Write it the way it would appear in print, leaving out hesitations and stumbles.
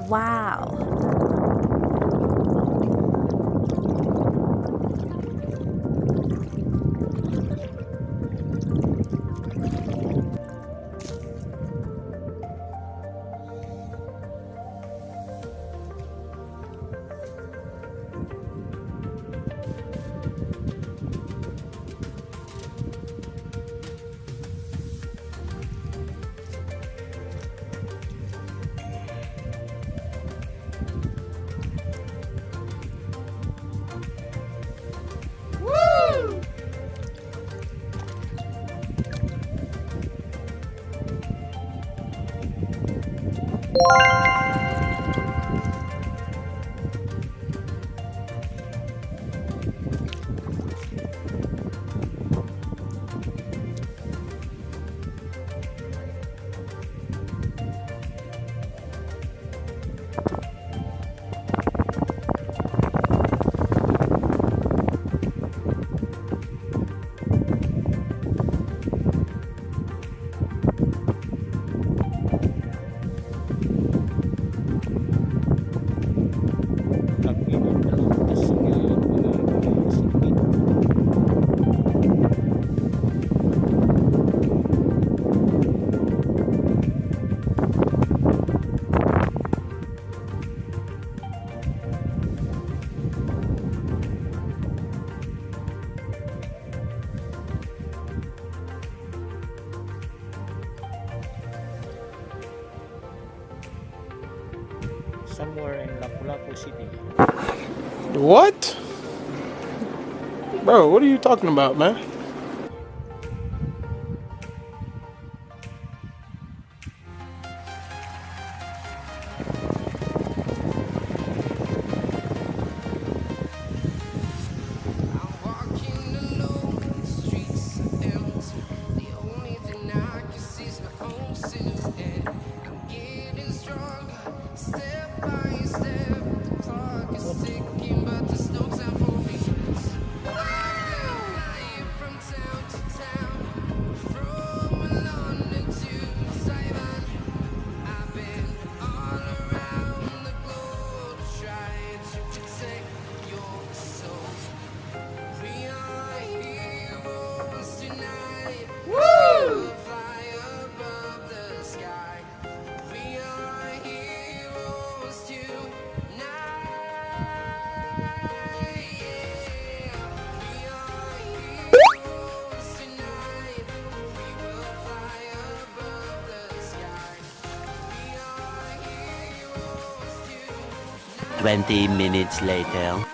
Wow. Tag-init na lang kasi nga mga sipit. Somewhere in Lapu-Lapu City. What? Bro, what are you talking about, man? I'm walking alone, the streets are empty. The only thing I can see is my own silhouette. I'm getting stronger, step by step. The clock is ticking, but there's no time for regrets. I've been flying from town to town, from London to Taiwan. I've been all around the globe trying to protect your soul. We are heroes tonight. Woo! Fly above the sky. We are heroes tonight. Yeah. We are heroes tonight. We will fly above the sky. We are heroes tonight. 20 minutes later.